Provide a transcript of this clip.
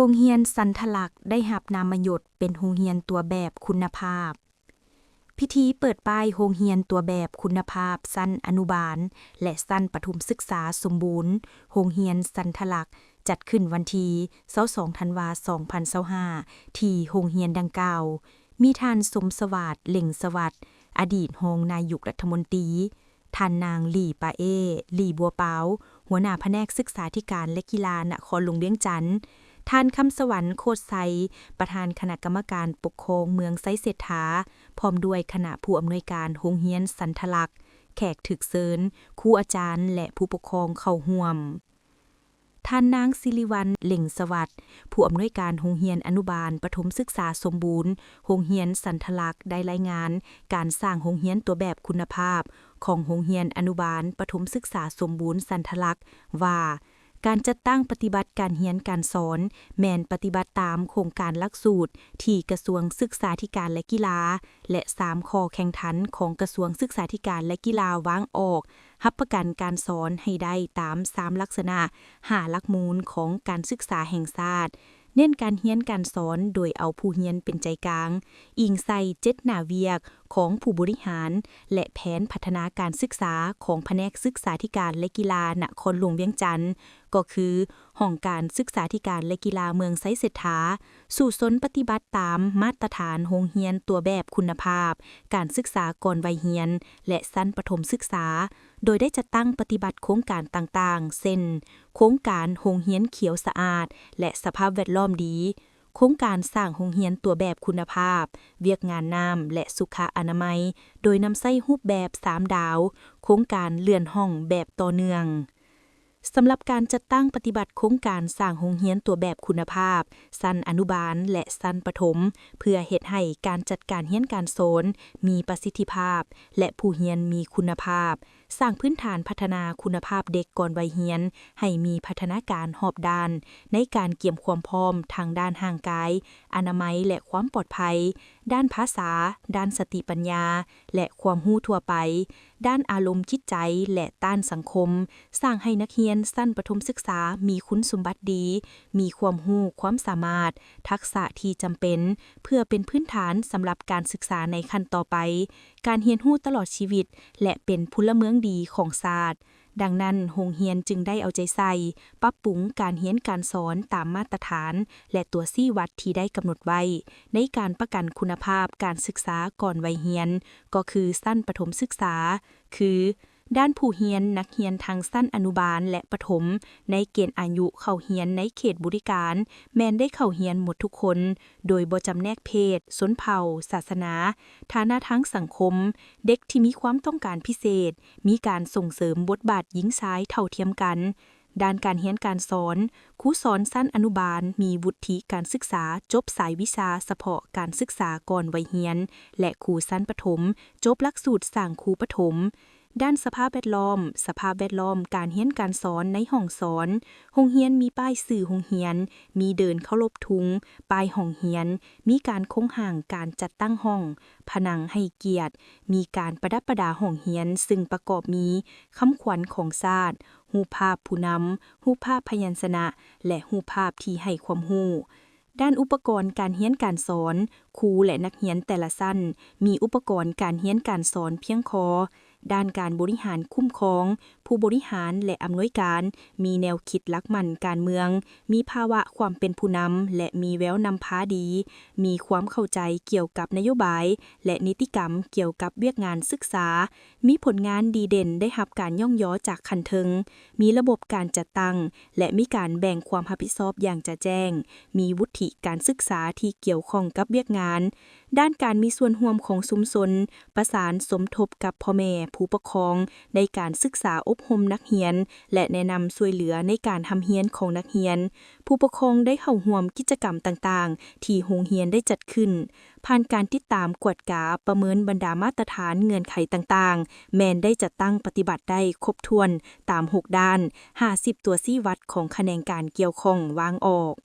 ໂຮງຮຽນສັນທະລັກໄດ້ຮັບນາມມະຍົດເປັນໂຮງຮຽນຕົວແບບຄຸນນະພາບ. ພິທີເປີດປ້າຍໂຮງຮຽນຕົວແບບຄຸນນະພາບຊັ້ນອະນຸບານ ແລະ ຊັ້ນປະຖົມສຶກສາສົມບູນ ໂຮງຮຽນສັນທະລັກ ຈັດຂຶ້ນວັນທີຊາວສອງ ທັນວາ ສອງພັນຊາວຫ້າ ທີ່ໂຮງຮຽນດັ່ງກ່າວ ມີທ່ານ ສົມສະຫວາດ ເລັ່ງສະຫວັດ ອະດີດຮອງນາຍົກລັດຖະມົນຕີ, ທ່ານນາງ ຫຼີປາເອ ຫຼີບົວປາວ ຫົວໜ້າພະແນກສຶກສາທິການ ແລະ ກິລານະຄອນຫຼວງວຽງຈັນ, ທ່ານ ຄຳສະຫວັນ ໂຄດໄຊ ປະທານຄະນະກຳມະການປົກຄອງເມືອງໄຊເສດຖາ, ພ້ອມດ້ວຍຄະນະຜູ້ອຳນວຍການໂຮງຮຽນສັນທະລັກ, ແຂກຖືກເຊີນ, ຄູອາຈານ ແລະ ຜູ້ປົກຄອງເຂົ້າຮ່ວມ. ທ່ານນາງ ສິລິວັນ ເລັ່ງສະຫວັດ ຜູ້ອຳນວຍການໂຮງຮຽນອະນຸບານປະຖົມສຶກສາສົມບູນ ໂຮງຮຽນສັນທະລັກ ໄດ້ລາຍງານການສ້າງໂຮງຮຽນຕົວແບບຄຸນນະພາບຂອງໂຮງຮຽນອະນຸບານປະຖົມສຶກສາສົມບູນສັນທະລັກ ວ່າ ການຈັດຕັ້ງປະຕິບັດການຮຽນການສອນ ແມ່ນປະຕິບັດຕາມໂຄງການຫຼັກສູດທີ່ກະຊວງສຶກສາທິການ ແລະ ກິລາ ແລະ ສາມຂໍ້ແຂ່ງຂັນຂອງກະຊວງສຶກສາທິການ ແລະ ກິລາວາງອອກ ຮັບປະກັນການສອນໃຫ້ໄດ້ຕາມສາມລັກສະນະ, ຫ້າຫຼັກມູນຂອງການສຶກສາແຫ່ງຊາດ, ເນັ້ນການຮຽນການສອນໂດຍເອົາຜູ້ຮຽນເປັນໃຈກາງ, ອີງໃສ່ເຈດນາວຽກຂອງຜູ້ບໍລິຫານ ແລະ ແຜນພັດທະນາການສຶກສາຂອງພະແນກສຶກສາທິການ ແລະ ກິລານະຄອນຫຼວງວຽງຈັນ, ກໍຄືຫ້ອງການສຶກສາທິການ ແລະ ກິລາເມືອງໄຊເສດຖາ, ສູ້ຊົນປະຕິບັດຕາມມາດຕະຖານໂຮງຮຽນຕົວແບບຄຸນນະພາບການສຶກສາກ່ອນໄວຮຽນ ແລະ ຊັ້ນປະຖົມສຶກສາ, ໂດຍໄດ້ຈັດຕັ້ງປະຕິບັດໂຄງການຕ່າງໆ ເຊັ່ນ ໂຄງການໂຮງຮຽນຂຽວສະອາດ ແລະ ສະພາບແວດລ້ອມດີ, ໂຄງການສ້າງໂຮງຮຽນຕົວແບບຄຸນນະພາບ, ວຽກງານນ້ຳ ແລະ ສຸຂະອະນາໄມ ໂດຍນຳໃຊ້ຮູບແບບສາມດາວ, ໂຄງການເລື່ອນຫ້ອງແບບຕໍ່ເນື່ອງ. ສຳລັບການຈັດຕັ້ງປະຕິບັດໂຄງການສ້າງໂຮງຮຽນຕົວແບບຄຸນນະພາບ ຊັ້ນອະນຸບານ ແລະ ຊັ້ນປະຖົມ ເພື່ອເຮັດໃຫ້ການຈັດການຮຽນການສອນມີປະສິດທິພາບ ແລະ ຜູ້ຮຽນມີຄຸນນະພາບ, ສ້າງພື້ນຖານພັດທະນາຄຸນນະພາບເດັກກ່ອນໄວຮຽນໃຫ້ມີພັດທະນາການຮອບດ້ານ ໃນການກຽມຄວາມພ້ອມທາງດ້ານຮ່າງກາຍ, ອະນາໄມ ແລະ ຄວາມປອດໄພ, ດ້ານພາສາ, ດ້ານສະຕິປັນຍາ ແລະ ຄວາມຮູ້ທົ່ວໄປ, ດ້ານອາລົມຈິດໃຈ ແລະ ຕ້ານສັງຄົມ, ສ້າງໃຫ້ນັກຮຽນຊັ້ນປະຖົມສຶກສາມີຄຸນສົມບັດດີ, ມີຄວາມຮູ້ຄວາມສາມາດ, ທັກສະທີ່ຈຳເປັນ ເພື່ອເປັນພື້ນຖານສຳລັບການສຶກສາໃນຂັ້ນຕໍ່ໄປ, ການຮຽນຮູ້ຕະຫຼອດຊີວິດ ແລະ ເປັນພົນລະເມືອງດີຂອງຊາດ. ດັ່ງນັ້ນ, ໂຮງຮຽນຈຶ່ງໄດ້ເອົາໃຈໃສ່ ປັບປຸງການຮຽນການສອນຕາມມາດຕະຖານ ແລະ ຕົວຊີ້ວັດທີ່ໄດ້ກຳນົດໄວ້ ໃນການປະກັນຄຸນນະພາບການສຶກສາກ່ອນໄວຮຽນ, ກໍຄືຊັ້ນປະຖົມສຶກສາ, ຄື ດ້ານຜູ້ຮຽນ, ນັກຮຽນທັງຊັ້ນອະນຸບານ ແລະ ປະຖົມ ໃນເກນອາຍຸເຂົ້າຮຽນໃນເຂດບໍລິການ ແມ່ນໄດ້ເຂົ້າຮຽນໝົດທຸກຄົນ, ໂດຍບໍ່ຈຳແນກເພດ, ຊົນເຜົ່າ, ສາສະໜາ, ຖານະທາງສັງຄົມ, ເດັກທີ່ມີຄວາມຕ້ອງການພິເສດ, ມີການສົ່ງເສີມບົດບາດຍິງຊາຍເທົ່າທຽມກັນ. ດ້ານການຮຽນການສອນ, ຄູສອນຊັ້ນອະນຸບານມີວຸດທິການສຶກສາຈົບສາຍວິຊາສະເພາະການສຶກສາກ່ອນໄວຮຽນ ແລະ ຄູຊັ້ນປະຖົມຈົບຫຼັກສູດສ້າງຄູປະຖົມ. ດ້ານສະພາບແວດລ້ອມ, ສະພາບແວດລ້ອມການຮຽນການສອນໃນຫ້ອງສອນ, ໂຮງຮຽນມີປ້າຍຊື່ໂຮງຮຽນ, ມີເດີ່ນເຄົາລົບທຸງ, ປ້າຍຫ້ອງຮຽນ, ມີການຄົງຮ່າງການຈັດຕັ້ງຫ້ອງ, ຜະໜັງໃຫ້ກຽດ, ມີການປະດັບປະດາຫ້ອງຮຽນ ຊຶ່ງປະກອບມີຄຳຂວັນຂອງຊາດ, ຮູບພາບຜູ້ນຳ, ຮູບພາບພະຍັນຊະນະ ແລະ ຮູບພາບທີ່ໃຫ້ຄວາມຮູ້. ດ້ານອຸປະກອນການຮຽນການສອນ, ຄູ ແລະ ນັກຮຽນແຕ່ລະຊັ້ນມີອຸປະກອນການຮຽນການສອນພຽງພໍ. ດ້ານການບໍລິຫານຄຸ້ມຄອງ, ຜູ້ບໍລິຫານ ແລະ ອຳນວຍການ ມີແນວຄິດຫຼັກໝັ້ນການເມືອງ, ມີພາວະຄວາມເປັນຜູ້ນຳ ແລະ ມີແວວນຳພາດີ, ມີຄວາມເຂົ້າໃຈກ່ຽວກັບນະໂຍບາຍ ແລະ ນິຕິກຳກ່ຽວກັບວຽກງານສຶກສາ, ມີຜົນງານດີເດັ່ນໄດ້ຮັບການຍ້ອງຍໍຈາກຂັ້ນເທິງ, ມີລະບົບການຈັດຕັ້ງ ແລະ ມີການແບ່ງຄວາມຮັບຜິດຊອບຢ່າງຈະແຈ້ງ, ມີວຸດທິການສຶກສາທີ່ກ່ຽວຂ້ອງກັບວຽກງານ. ດ້ານການມີສ່ວນຮ່ວມຂອງຊຸມຊົນ, ປະສານສົມທົບກັບພໍ່ແມ່, ຜູ້ປົກຄອງ ໃນການສຶກສາອົບຮົມນັກຮຽນ ແລະ ແນະນຳຊ່ວຍເຫຼືອໃນການຮ່ຳຮຽນຂອງນັກຮຽນ. ຜູ້ປົກຄອງໄດ້ເຂົ້າຮ່ວມກິດຈະກຳຕ່າງໆ ທີ່ໂຮງຮຽນໄດ້ຈັດຂຶ້ນ. ຜ່ານການຕິດຕາມ, ກວດກາ, ປະເມີນບັນດາມາດຕະຖານເງື່ອນໄຂຕ່າງໆ ແມ່ນໄດ້ຈັດຕັ້ງປະຕິບັດໄດ້ຄົບຖ້ວນຕາມຫົກດ້ານ, ຫ້າສິບຕົວຊີ້ວັດຂອງຂະແໜງການກ່ຽວຂ້ອງວາງອອກ.